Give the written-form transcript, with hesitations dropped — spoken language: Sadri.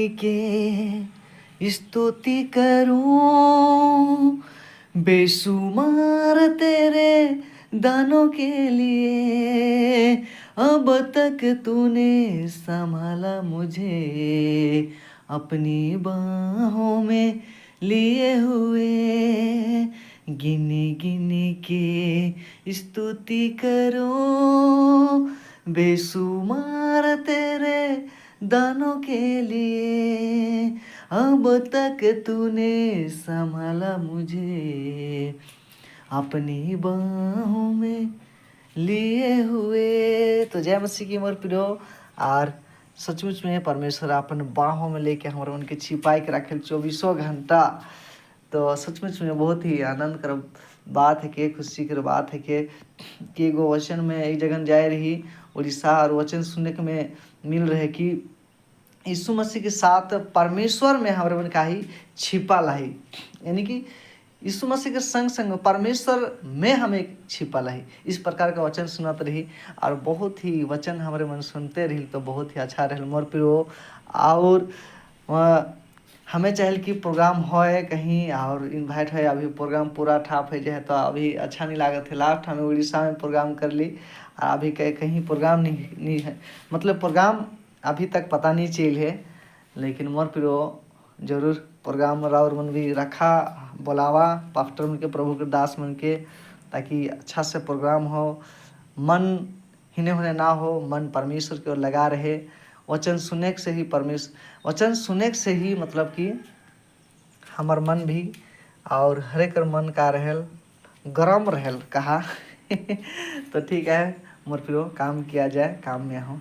गिन के स्तुति करूं, बेशुमार तेरे दानों के लिए। अब तक तूने संभाला मुझे अपनी बाहों में लिए हुए। गिन गिन के स्तुति करूं, बेशुमार तेरे दानों के लिए। अब तक तूने संभाला मुझे अपनी बाहों में लिए हुए। तो जय मसीह की मोर प्रियो। आर सचमुच में परमेश्वर अपन बाहों में लेके हमरा उनके छिपाई के रखे चौबीसों घंटा। तो सचमुच में बहुत ही आनंद कर बात है के, खुशी कर बात है के कि एगो वचन में एक जगह जाए रही उड़ीसा और वचन सुनने के में मिल रहे कि यीशु मसीह के साथ परमेश्वर में हमारे मन का ही छिपा लाई, यानी कि यीशु मसीह के संग संग परमेश्वर में हमें छिपा लाई। इस प्रकार का वचन सुनत रही और बहुत ही वचन हमारे मन सुनते रही तो बहुत ही अच्छा रहे मोर प्रियो। और हमें चाहे कि प्रोग्राम होए कहीं और इन्वाइट है, अभी प्रोग्राम पूरा ठाप हो जाए तो अभी अच्छा नहीं लागत है। लास्ट हमें उड़ीसा में प्रोग्राम कर ली और अभी कहीं प्रोग्राम नहीं है, मतलब प्रोग्राम अभी तक पता नहीं चल है, लेकिन मोर प्रियो जरूर प्रोग्राम राउर मन भी रखा बुलावा पास्टर मन के, प्रभु के दास मन के, ताकि अच्छा से प्रोग्राम हो, मन हिने होने ना हो, मन परमेश्वर की ओर लगा रहे। वचन सुने से ही परमेश्वर, वचन सुने से ही मतलब कि हमार मन भी और हर एक मन का रहल गरम रहल कहा। तो ठीक है मोर प्रियो, काम किया जाए, काम में हो।